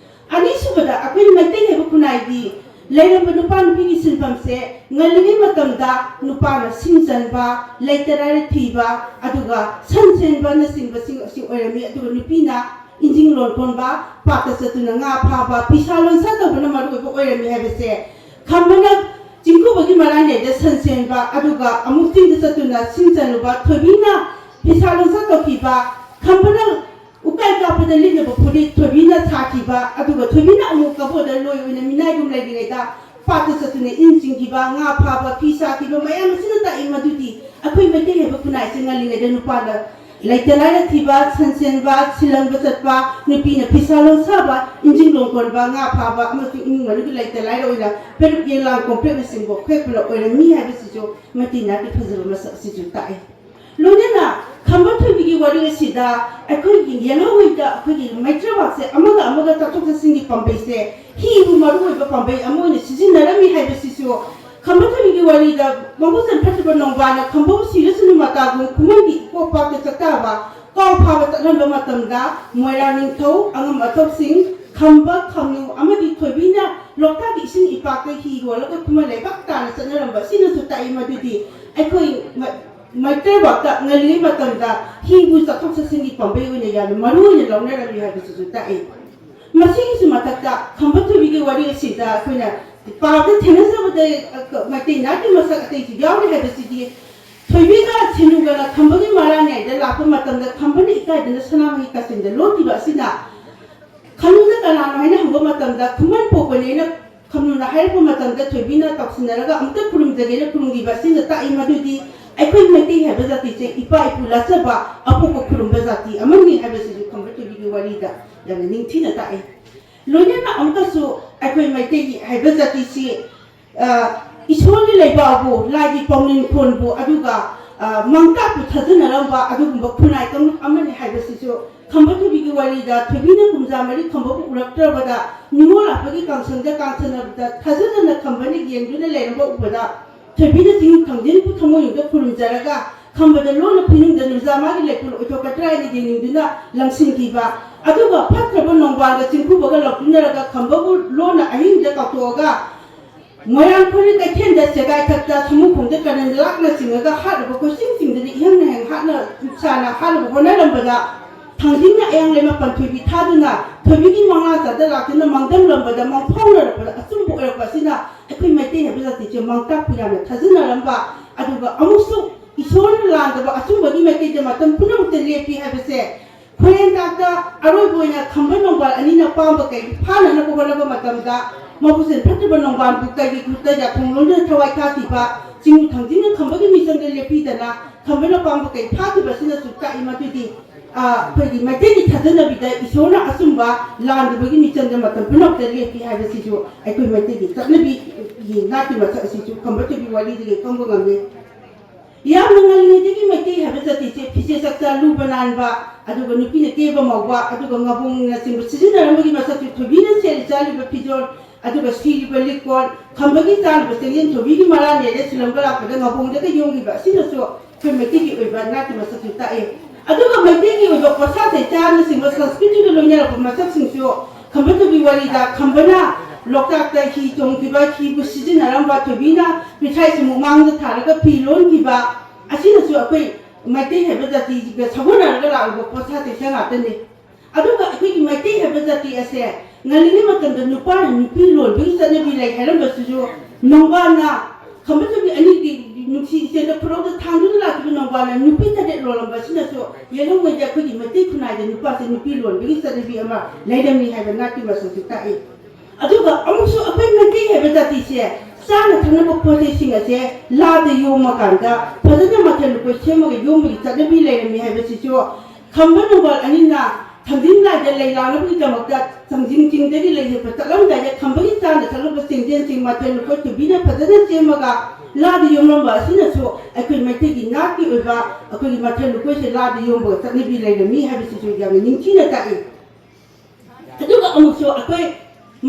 ꯑꯅꯤꯁꯨꯕꯗ, ꯑꯩꯈꯣꯏ ꯃꯩꯇꯩ ꯍꯥꯏꯕ ꯈꯨꯟꯅꯥꯏꯒꯤ ꯂꯩꯔꯝꯕ ꯅꯨꯄꯥ ꯅꯨꯄꯤꯒꯤ ꯁꯤꯟꯐꯝꯁꯦ ꯉꯜꯂꯤꯉꯩ ꯃꯇꯝꯗ ꯅꯨꯄꯥꯅ ꯁꯤꯡ ꯆꯟꯕ, ꯂꯩꯇ ꯂꯥꯏꯔ ꯊꯤꯕ, ꯑꯗꯨꯒ ꯁꯟ ꯁꯦꯟꯕꯅꯆꯤꯡꯕꯁꯤꯡ ꯑꯁꯤ ꯑꯣꯏꯔꯝꯃꯤ꯫ ꯑꯗꯨꯒ ꯅꯨꯄꯤꯅ ꯏꯟꯖꯤꯡ ꯂꯣꯟ ꯀꯣꯟꯕ, ꯄꯥꯠꯇ ꯆꯠꯇꯨꯅ ꯉꯥ ꯐꯥꯕ, ꯐꯤꯁꯥ ꯂꯣꯟꯁꯥ ꯇꯧꯕꯅ ꯃꯔꯨꯑꯣꯏꯕ ꯑꯣꯏꯔꯝꯃꯤ ꯍꯥꯏꯕꯁꯦ ꯈꯝꯕꯅ ꯆꯤꯡꯀꯨꯕꯒꯤ ꯃꯔꯥꯏꯅꯥꯏꯗ ꯁꯟ ꯁꯦꯟꯕ, ꯑꯗꯨꯒ ꯑꯃꯨꯛ ꯆꯤꯡꯗ ꯆꯠꯇꯨꯅ ꯁꯤꯡ ꯆꯜꯂꯨꯕ, ꯊꯣꯏꯕꯤꯅ ꯐꯤꯁꯥ ꯂꯣꯟꯁꯥ ꯇꯧꯈꯤꯕ, ꯈꯝꯕꯅ ꯎꯀꯥꯏ ꯀꯥꯞꯄꯗ ꯂꯤꯠꯅꯕ ꯐꯨꯔꯤꯠ ꯊꯣꯏꯕꯤꯅ ꯁꯥꯈꯤꯕ, ꯑꯗꯨꯒ ꯊꯣꯏꯕꯤꯅ ꯑꯃꯨꯛ ꯀꯕꯣꯗ ꯂꯣꯏ ꯑꯣꯏꯅ ꯃꯤꯅꯥꯏꯒꯨꯝ ꯂꯩꯔꯤꯉꯩꯗ ꯄꯥꯠꯇ ꯆꯠꯇꯨꯅ ꯏꯟ ꯆꯤꯡꯈꯤꯕ, ꯉꯥ ꯐꯥꯕ, ꯐꯤ ꯁꯥꯈꯤꯕ ꯃꯌꯥꯝ ꯑꯁꯤꯅ ꯇꯥꯛꯏ ꯃꯗꯨꯗꯤ ꯑꯩꯈꯣꯏ ꯃꯩꯇꯩ ꯍꯥꯏꯕ ꯈꯨꯟꯅꯥꯏꯁꯦ ꯉꯜꯂꯤꯉꯩꯗ ꯅꯨꯄꯥꯅ ꯂꯩꯇ ꯂꯥꯏꯔ ꯊꯤꯕ, ꯁꯟ ꯁꯦꯟꯕ, ꯁꯤꯜꯂꯝꯕ ꯆꯠꯄ, ꯅꯨꯄꯤꯅ ꯐꯤꯁꯥ ꯂꯣꯟꯁꯥꯕ, ꯏꯟꯖꯤꯡ ꯂꯣꯟ ꯀꯣꯟꯕ, ꯉꯥ ꯐꯥꯕ ꯑꯃꯁꯨꯡ ꯏꯃꯨꯡ ꯃꯅꯨꯡꯒꯤ ꯂꯩꯇ ꯂꯥꯏꯔ ꯑꯣꯏꯅ ꯄꯦꯔꯨꯛ ꯌꯦꯂꯥꯡ ꯀꯣꯝꯄ꯭ꯔꯦꯛꯅꯆꯤꯡꯕ ꯈꯦꯛꯄꯅ ꯑꯣꯏꯔꯝꯃꯤ ꯍꯥꯏꯕꯁꯤꯁꯨ ꯃꯩꯇꯩ ꯅꯥꯠꯀꯤ ꯐꯖꯕ ꯃꯁꯛ ꯑꯁꯤꯁꯨ ꯇꯥꯛꯏ꯫ ꯂꯣꯏꯅꯅ ꯈꯝꯕ ꯊꯣꯏꯕꯤꯒꯤ ꯋꯥꯔꯤ ꯑꯁꯤꯗ ꯑꯩꯈꯣꯏꯒꯤ ꯌꯦꯜꯍꯧꯉꯩꯗ ꯑꯩꯈꯣꯏꯒꯤ ꯃꯩꯇ꯭ꯔꯕꯥꯛꯁꯦ ꯑꯃꯒ ꯑꯃꯒ ꯆꯠꯊꯣꯛ ꯆꯠꯁꯤꯟꯒꯤ ꯄꯥꯝꯕꯩꯁꯦ ꯍꯤꯕꯨ ꯃꯔꯨꯑꯣꯏꯕ ꯄꯥꯝꯕꯩ ꯑꯃ ꯑꯣꯏꯅ ꯁꯤꯖꯤꯟꯅꯔꯝꯃꯤ ꯍꯥꯏꯕꯁꯤꯁꯨ ꯈꯝꯕ ꯊꯣꯏꯕꯤꯒꯤ ꯋꯥꯔꯤꯗ ꯃꯕꯨꯛꯆꯟ ꯐꯠꯇꯕ ꯅꯣꯡꯕꯥꯅ ꯈꯝꯕꯕꯨ ꯁꯤꯔꯁꯅꯨ ꯃꯇꯥꯒꯨꯝ ꯈꯨꯃꯟꯒꯤ ꯏꯀꯣꯛ ꯄꯥꯠꯇ ꯆꯠꯇꯕ ꯀꯥꯎ ꯐꯥꯕ ꯆꯠꯍꯟꯕ ꯃꯇꯝꯗ ꯃꯣꯏꯔꯥꯡ ꯅꯤꯡꯊꯧ, ꯑꯉꯝ ꯑꯊꯧꯁꯤꯡ, ꯈꯝꯕ, ꯈꯝꯅꯨ ꯑꯃꯗꯤ ꯊꯣꯏꯕꯤꯅ ꯂꯣꯛꯇꯥꯛꯀꯤ ꯏꯁꯤꯡ ꯏꯄꯥꯛꯇ ꯍꯤ ꯍꯣꯜꯂꯒ ꯈꯨꯃꯟ ꯂꯩꯕꯥꯛ ꯇꯥꯅ ꯆꯠꯅꯔꯝꯕ ꯑꯁꯤꯅꯁꯨ ꯇꯥꯛꯏ ꯃꯗꯨꯗꯤ ꯑꯩꯈꯣꯏ ꯃ-, ꯃꯩꯇꯩꯕꯥꯛꯇ ꯉꯜꯂꯤꯉꯩ ꯃꯇꯝꯗ ꯍꯤꯕꯨ ꯆꯠꯊꯣꯛ ꯆꯠꯁꯤꯟꯒꯤ ꯄꯥꯝꯕꯩ ꯑꯣꯏꯅ ꯌꯥꯝꯅ ꯃꯔꯨ ꯑꯣꯏꯅ ꯂꯧꯅꯔꯝꯃꯤ ꯍꯥꯏꯕꯁꯤꯁꯨ ꯇꯥꯛꯏ꯫ ꯃꯁꯤꯒꯤꯁꯨ ꯃꯊꯛꯇ ꯈꯝꯕ ꯊꯣꯏꯕꯤꯒꯤ ꯋꯥꯔꯤ ꯑꯁꯤꯗ ꯑꯩꯈꯣꯏꯅ ꯄꯥꯕꯗ ꯊꯦꯡꯅꯖꯕꯗ, ꯑ, ꯃꯩꯇꯩ ꯅꯥꯠꯀꯤ ꯃꯁꯛ ꯑꯇꯩꯁꯨ ꯌꯥꯎꯔꯤ ꯍꯥꯏꯕꯁꯤꯗꯤ ꯊꯣꯏꯕꯤꯒ ꯁꯤꯅꯨꯒꯅ ꯈꯝꯕꯒꯤ ꯃꯔꯥꯅꯥꯏꯗ ꯂꯥꯛꯄ ꯃꯇꯝꯗ ꯈꯝꯕꯅ ꯏꯀꯥꯏꯗꯨꯅ ꯁꯅꯥꯃꯍꯤ ꯀꯥꯆꯤꯟꯗ ꯂꯣꯠꯈꯤꯕ ꯑꯁꯤꯅ ꯈꯝꯅꯨꯅ ꯀꯅꯥꯅꯣ ꯍꯥꯏꯅ ꯍꯪꯕ ꯃꯇꯝꯗ ꯈꯨꯃꯟ ꯄꯣꯛꯄꯅꯦꯅ ꯈꯝꯅꯨꯅ ꯍꯥꯏꯔꯛꯄ ꯃꯇꯝꯗ ꯊꯣꯏꯕꯤꯅ ꯇꯥꯎꯁꯤꯟꯅꯔꯒ ꯑꯃꯨꯛꯇ ꯈꯨꯔꯨꯝꯖꯒꯦꯅ ꯈꯨꯔꯨꯝꯈꯤꯕ ꯑꯁꯤꯅ ꯇꯥꯛꯏ ꯃꯗꯨꯗꯤ ꯑꯩꯈꯣꯏ ꯃꯩꯇꯩ ꯍꯥꯏꯕ ꯖꯥꯇꯤꯁꯦ ꯏꯄꯥ ꯏꯄꯨ ꯂꯥꯠꯆꯕ ꯑꯄꯣꯛꯄ ꯈꯨꯔꯨꯝꯕ ꯖꯥꯇꯤ ꯑꯃꯅꯤ ꯍꯥꯏꯕꯁꯤꯁꯨ ꯈꯝꯕ ꯊꯣꯏꯕꯤꯒꯤ ꯋꯥꯔꯤꯗ ꯌꯥꯝꯅ ꯅꯤꯡꯊꯤꯅ ꯇꯥꯛꯏ꯫ ꯂꯣꯏꯅꯅ ꯑꯃꯨꯛꯀꯁꯨ ꯑꯩꯈꯣꯏ ꯃꯩꯇꯩꯒꯤ ꯍꯥꯏꯕ ꯖꯥꯇꯤꯁꯤ, ꯑ, ꯏꯁꯣꯔꯒꯤ ꯂꯩꯕꯥꯛꯕꯨ, ꯂꯥꯏꯒꯤ ꯄꯥꯎꯅꯤꯡꯈꯣꯟꯕꯨ, ꯑꯗꯨꯒ, ꯑ, ꯃꯥꯡꯇꯥꯛꯄꯨ ꯊꯥꯖꯅꯔꯝꯕ ꯑꯗꯨꯒꯨꯝꯕ ꯈꯨꯟꯅꯥꯏ ꯀꯥꯡꯂꯨꯞ ꯑꯃꯅꯤ ꯍꯥꯏꯕꯁꯤꯁꯨ ꯈꯝꯕ ꯊꯣꯏꯕꯤꯒꯤ ꯋꯥꯔꯤꯗ ꯊꯣꯏꯕꯤꯅ ꯀꯨꯝꯖꯥ ꯃꯔꯤ ꯈꯝꯕꯕꯨ ꯎꯔꯛꯇ꯭ꯔꯕꯗ ꯅꯤꯉꯣꯜ ꯂꯥꯛꯄꯒꯤ ꯀꯥꯡꯁꯪꯗ ꯀꯥꯡꯁꯟꯅꯕꯗ ꯊꯥꯖꯗꯅ ꯈꯝꯕꯅ ꯌꯦꯡꯗꯨꯅ ꯂꯩꯔꯝꯕ ꯎꯕꯗ ꯊꯣꯏꯕꯤꯅ ꯆꯤꯡ ꯊꯥꯡꯖꯤꯟꯕꯨ ꯊꯃꯣꯏꯅꯨꯡꯗ ꯈꯨꯔꯨꯝꯖꯔꯒ ꯈꯝꯕꯗ ꯂꯣꯟꯅ ꯐꯤꯅꯨꯡꯗ ꯅꯨꯡꯖꯥ ꯃꯥꯒꯤ ꯂꯩꯄꯨ ꯑꯣꯏꯊꯣꯛꯀꯗ꯭ꯔꯥ ꯍꯥꯏꯅ ꯌꯦꯡꯅꯤꯡꯗꯨꯅ ꯂꯝꯁꯤꯟꯈꯤꯕ꯫ ꯑꯗꯨꯒ ꯐꯠꯇ꯭ꯔꯕ ꯅꯣꯡꯕꯥꯜꯒ ꯆꯤꯡꯈꯨꯕꯒ ꯂꯥꯎꯊꯣꯛꯅꯔꯒ ꯈꯝꯕꯕꯨ ꯂꯣꯟꯅ ꯑꯍꯤꯡꯗ ꯀꯥꯎꯊꯣꯛꯑꯒ ꯃꯣꯏꯔꯥꯡ ꯐꯨꯔꯨ ꯀꯩꯊꯦꯜꯗ ꯁꯦꯒꯥꯏ ꯊꯛꯇ ꯁꯃꯨ ꯈꯣꯡꯗ ꯀꯔꯟ ꯂꯥꯛꯅ ꯆꯤꯡꯉꯒ ꯍꯥꯠꯂꯕ ꯀꯣꯏꯆꯤꯡ ꯆꯤꯡꯗꯨꯅ ꯏꯍꯪꯅ ꯍꯦꯡ ꯍꯥꯠꯅ ꯁꯥꯅ ꯍꯥꯠꯅꯕ ꯍꯣꯠꯅꯔꯝꯕꯗ ꯊꯥꯡꯖꯤꯡꯅ ꯑꯌꯥꯡ ꯂꯩꯃ ꯄꯟꯊꯣꯏꯕꯤ ꯊꯥꯗꯨꯅ ꯊꯣꯏꯕꯤꯒꯤ ꯃꯉꯥ ꯆꯥꯗ ꯂꯥꯛꯇꯨꯅ ꯃꯥꯡꯗꯝꯂꯝꯕꯗ ꯃꯥꯡꯐꯥꯎꯅꯔꯛꯄꯗ ꯑꯆꯨꯝꯕ ꯑꯣꯏꯔꯛꯄ ꯑꯁꯤꯅ ꯑꯩꯈꯣꯏ ꯃꯩꯇꯩ ꯍꯥꯏꯕ ꯖꯥꯇꯤꯁꯦ ꯃꯥꯡꯇꯥꯛꯄ ꯌꯥꯝꯅ ꯊꯥꯖꯅꯔꯝꯕ, ꯑꯗꯨꯒ ꯑꯃꯨꯛꯁꯨ ꯏꯁꯣꯔꯅ ꯂꯥꯟꯗꯕ ꯑꯆꯨꯝꯕꯒꯤ ꯃꯥꯏꯀꯩꯗ ꯃꯇꯝ ꯄꯨꯝꯅꯃꯛꯇ ꯂꯦꯞꯄꯤ ꯍꯥꯏꯕꯁꯦ ꯈꯣꯏꯔꯦꯟ ꯇꯥꯛꯇ ꯑꯔꯣꯏꯕ ꯑꯣꯏꯅ ꯈꯝꯕ ꯅꯣꯡꯕꯥꯜ ꯑꯅꯤꯅ ꯄꯥꯝꯕ ꯀꯩ ꯐꯥꯅꯅꯕ ꯍꯣꯠꯅꯕ ꯃꯇꯝꯗ ꯃꯕꯨꯛꯆꯦꯜ ꯐꯠꯇꯕ ꯅꯣꯡꯕꯥꯜꯕꯨ ꯀꯩꯒꯤ ꯈꯨꯠꯇ ꯌꯥꯊꯣꯡ ꯂꯣꯟꯗꯨꯅ ꯊꯋꯥꯏ ꯊꯥꯈꯤꯕ ꯆꯤꯡ ꯊꯥꯡꯖꯤꯡꯅ ꯈꯝꯕꯒꯤ ꯃꯤꯆꯪꯗ ꯂꯦꯞꯄꯤꯗꯅ ꯈꯝꯕꯅ ꯄꯥꯝꯕ ꯀꯩ ꯐꯥꯈꯤꯕ ꯑꯁꯤꯅꯁꯨ ꯇꯥꯛꯏ꯫ ꯃꯗꯨꯗꯤ ꯑꯩꯈꯣꯏꯒꯤ ꯃꯩꯇꯩꯒꯤ ꯊꯥꯖꯅꯕꯤꯗ ꯏꯁꯣꯔꯅ ꯑꯆꯨꯝꯕ ꯂꯥꯟꯗꯕꯒꯤ ꯃꯤꯆꯪꯗ ꯃꯇꯝ ꯄꯨꯝꯅꯃꯛꯇ ꯂꯦꯞꯄꯤ ꯍꯥꯏꯕꯁꯤꯁꯨ ꯑꯩꯈꯣꯏ ꯃꯩꯇꯩꯒꯤ ꯆꯠꯅꯕꯤꯒꯤ ꯅꯥꯠꯀꯤ ꯃꯁꯛ ꯑꯁꯤꯁꯨ ꯈꯝꯕ ꯊꯣꯏꯕꯤ ꯋꯥꯔꯤꯗꯒꯤ ꯈꯪꯕ ꯉꯝꯃꯤ꯫ ꯌꯥꯝꯅ ꯉꯜꯂꯤꯉꯩꯗꯒꯤ ꯃꯩꯇꯩ ꯍꯥꯏꯕ ꯖꯥꯇꯤꯁꯦ ꯐꯤꯖꯦ ꯆꯥꯛꯆꯥ ꯂꯨꯕ ꯅꯥꯟꯕ, ꯑꯗꯨꯒ ꯅꯨꯄꯤꯅ ꯀꯦꯕ ꯃꯧꯕ, ꯑꯗꯨꯒ ꯉꯥꯕꯣꯡꯅꯆꯤꯡꯕ ꯁꯤꯖꯤꯟꯅꯔꯝꯕꯒꯤ ꯃꯁꯛꯁꯨ ꯊꯣꯏꯕꯤꯅ ꯁꯦꯠꯂꯤ ꯆꯥꯔꯤꯕ ꯐꯤꯖꯣꯜ, ꯑꯗꯨꯒ ꯁꯤꯔꯤꯕ ꯂꯤꯛꯀꯣꯟ, ꯈꯝꯕꯒꯤ ꯆꯥꯔꯤꯕ ꯆꯦꯡꯌꯦꯟ ꯊꯣꯏꯕꯤꯒꯤ ꯃꯔꯥ ꯂꯦꯜꯂꯦ ꯁꯤꯂꯝꯒ ꯂꯥꯛꯄꯗ ꯉꯥꯕꯣꯡꯗꯒ ꯌꯣꯝꯈꯤꯕ ꯑꯁꯤꯅꯁꯨ ꯑꯩꯈꯣꯏ ꯃꯩꯇꯩꯒꯤ ꯑꯣꯏꯕ ꯅꯥꯠꯀꯤ ꯃꯁꯛꯁꯨ ꯇꯥꯛꯑꯦ꯫ ꯑꯗꯨꯒ ꯃꯩꯇꯩꯒꯤ ꯑꯣꯏꯕ ꯄꯣꯠꯁꯥ ꯆꯩꯆꯥꯅꯆꯤꯡꯕ ꯁꯪꯁꯀ꯭ꯔꯤꯇꯤꯒ ꯂꯣꯏꯅꯔꯛꯄ ꯃꯁꯛꯁꯤꯡꯁꯨ ꯈꯝꯕ ꯊꯣꯏꯕꯤ ꯋꯥꯔꯤꯗ ꯈꯝꯕꯅ ꯂꯣꯛꯇꯥꯛꯇ ꯍꯤ ꯇꯣꯡꯈꯤꯕ, ꯍꯤꯕꯨ ꯁꯤꯖꯤꯟꯅꯔꯝꯕ, ꯊꯣꯏꯕꯤꯅ ꯃꯤꯊꯥꯏꯁꯤ ꯃꯨꯛꯃꯥꯡꯗ ꯊꯥꯔꯒ ꯐꯤ ꯂꯣꯟꯈꯤꯕ ꯑꯁꯤꯅꯁꯨ ꯑꯩꯈꯣꯏ ꯃꯩꯇꯩ ꯍꯥꯏꯕ ꯖꯥꯇꯤꯒ ꯁꯥꯒꯣꯟꯅꯔꯒ ꯂꯥꯛꯂꯤꯕ ꯄꯣꯠꯁꯥ ꯆꯩꯁꯥ ꯉꯥꯛꯇꯅꯤ꯫ ꯑꯗꯨꯒ ꯑꯩꯈꯣꯏꯒꯤ ꯃꯩꯇꯩ ꯍꯥꯏꯕ ꯖꯥꯇꯤ ꯑꯁꯦ ꯉꯜꯂꯤꯉꯩ ꯃꯇꯝꯗ ꯅꯨꯄꯥꯅ ꯅꯨꯄꯤ ꯂꯣꯟꯕꯒꯤ ꯆꯠꯅꯕꯤ ꯂꯩ ꯍꯥꯏꯔꯝꯕꯁꯤꯁꯨ ꯅꯣꯡꯕꯥꯜꯅ ꯈꯝꯕ ꯊꯣꯏꯕꯤ ꯑꯅꯤꯒꯤ ꯅꯨꯡꯁꯤ ꯏꯆꯦꯜꯗ ꯈꯨꯔꯧꯗ ꯊꯥꯡꯗꯨꯅ ꯂꯥꯛꯈꯤꯕ ꯅꯣꯡꯕꯥꯜꯅ ꯅꯨꯄꯤ ꯇꯔꯦꯠ ꯂꯣꯜꯂꯝꯕ ꯑꯁꯤꯅꯁꯨ ꯌꯦꯜꯍꯧꯉꯩꯗ ꯑꯩꯈꯣꯏꯒꯤ ꯃꯩꯇꯩ ꯈꯨꯟꯅꯥꯏꯗ ꯅꯨꯄꯥꯁꯦ ꯅꯨꯄꯤ ꯂꯣꯟꯕꯒꯤ ꯆꯠꯅꯕꯤ ꯑꯃ ꯂꯩꯔꯝꯃꯤ ꯍꯥꯏꯕ ꯅꯥꯠꯀꯤ ꯃꯁꯛꯁꯨ ꯇꯥꯛꯏ꯫ ꯑꯗꯨꯒ ꯑꯃꯨꯛꯁꯨ ꯑꯩꯈꯣꯏ ꯃꯩꯇꯩ ꯍꯥꯏꯕ ꯖꯥꯇꯤꯁꯦ ꯆꯥꯅ ꯊꯛꯅꯕ ꯄꯣꯠ ꯆꯩꯁꯤꯡ ꯑꯁꯦ ꯂꯥꯗ ꯌꯣꯝꯃꯀꯥꯟꯗ ꯐꯖꯅ ꯃꯊꯦꯜ ꯂꯨꯀꯣꯏ ꯁꯦꯝꯃꯒ ꯌꯣꯝꯕꯒꯤ ꯆꯠꯅꯕꯤ ꯂꯩꯔꯝꯃꯤ ꯍꯥꯏꯕꯁꯤꯁꯨ ꯈꯝꯕ ꯅꯣꯡꯕꯥꯜ ꯑꯅꯤꯅ ꯊꯥꯡꯖꯤꯡ ꯂꯥꯏꯗ ꯂꯩ ꯂꯥꯛꯅꯕꯒꯤꯗꯃꯛꯇ ꯊꯥꯡꯖꯤꯡ ꯆꯤꯡꯗꯒꯤ ꯂꯩ ꯍꯦꯛꯄ ꯆꯠꯂꯝꯗꯥꯏꯗ ꯈꯝꯕꯒꯤ ꯆꯥꯅ ꯊꯛꯅꯕ ꯆꯦꯡꯖꯦꯟꯁꯤꯡ ꯃꯊꯦꯜ ꯂꯨꯀꯣꯏ ꯊꯣꯏꯕꯤꯅ ꯐꯖꯅ ꯁꯦꯝꯃꯒ ꯂꯥꯗ ꯌꯣꯝꯂꯝꯕ ꯑꯁꯤꯅꯁꯨ ꯑꯩꯈꯣꯏ ꯃꯩꯇꯩꯒꯤ ꯅꯥꯠꯀꯤ ꯑꯣꯏꯕ ꯑꯩꯈꯣꯏꯒꯤ ꯃꯊꯦꯜ ꯂꯨꯀꯣꯏꯁꯦ ꯂꯥꯗ ꯌꯣꯝꯕꯒ ꯆꯠꯅꯕꯤ ꯂꯩꯔꯝꯃꯤ ꯍꯥꯏꯕꯁꯤꯁꯨ ꯌꯥꯝꯅ ꯅꯤꯡꯊꯤꯅ ꯇꯥꯛꯏ꯫ ꯑꯗꯨꯒ ꯑꯃꯨꯛꯁꯨ ꯑꯩꯈꯣꯏ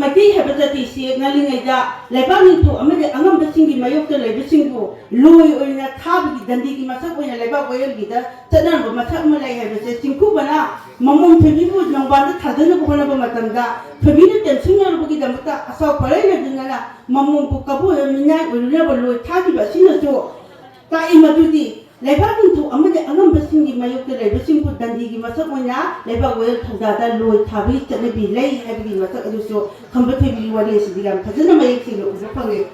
ꯃꯩꯇꯩ ꯍꯥꯏꯕ ꯖꯥꯇꯤꯁꯤ ꯉꯜꯂꯤꯉꯩꯗ ꯂꯩꯕꯥꯛ ꯅꯤꯡꯊꯧ ꯑꯃꯗꯤ ꯑꯉꯝꯕꯁꯤꯡꯒꯤ ꯃꯥꯌꯣꯛꯇ ꯂꯩꯕꯁꯤꯡꯕꯨ ꯂꯣꯏ ꯑꯣꯏꯅ ꯊꯥꯕꯒꯤ ꯗꯟꯗꯤꯒꯤ ꯃꯁꯛ ꯑꯣꯏꯅ ꯂꯩꯕꯥꯛ ꯋꯥꯌꯦꯜꯒꯤꯗ ꯆꯠꯅꯔꯝꯕ ꯃꯁꯛ ꯑꯃ ꯂꯩ ꯍꯥꯏꯕꯁꯦ ꯆꯤꯡꯈꯨꯕꯅ ꯃꯃꯣꯝ ꯊꯣꯏꯕꯤꯕꯨ ꯅꯣꯡꯕꯥꯟꯗ ꯊꯥꯗꯅꯕ ꯍꯣꯠꯅꯕ ꯃꯇꯝꯗ ꯊꯣꯏꯕꯤꯅ ꯇꯦꯝꯁꯤꯟꯅꯔꯨꯕꯒꯤꯗꯃꯛꯇ ꯑꯁꯥꯎ ꯄꯔꯩꯅꯗꯨꯅ ꯃꯃꯣꯝꯕꯨ ꯀꯕꯣꯛ ꯃꯤꯅꯥꯏ ꯑꯣꯏꯔꯨꯅꯕ ꯂꯣꯏ ꯊꯥꯈꯤꯕ ꯑꯁꯤꯅꯁꯨ ꯇꯥꯛꯏ ꯃꯗꯨꯗꯤ ꯂꯩꯕꯥꯛ ꯅꯤꯡꯊꯧ ꯑꯃꯗꯤ ꯑꯉꯝꯕꯁꯤꯡꯒꯤ ꯃꯥꯌꯣꯛꯇ ꯂꯩꯕꯁꯤꯡꯕꯨ ꯗꯟꯗꯤꯒꯤ ꯃꯁꯛ ꯑꯣꯏꯅ ꯂꯩꯕꯥꯛ ꯋꯥꯌꯦꯜ ꯊꯧꯗꯥꯗ ꯂꯣꯏ ꯊꯥꯕꯒꯤ ꯆꯠꯅꯕꯤ ꯂꯩ ꯍꯥꯏꯕꯒꯤ ꯃꯁꯛ ꯑꯗꯨꯁꯨ ꯈꯝꯕ ꯊꯣꯏꯕꯤꯒꯤ ꯋꯥꯔꯤ ꯑꯁꯤꯗ ꯌꯥꯝ ꯐꯖꯅ ꯃꯌꯦꯛ ꯁꯦꯡꯅ ꯎꯕ ꯐꯪꯉꯤ꯫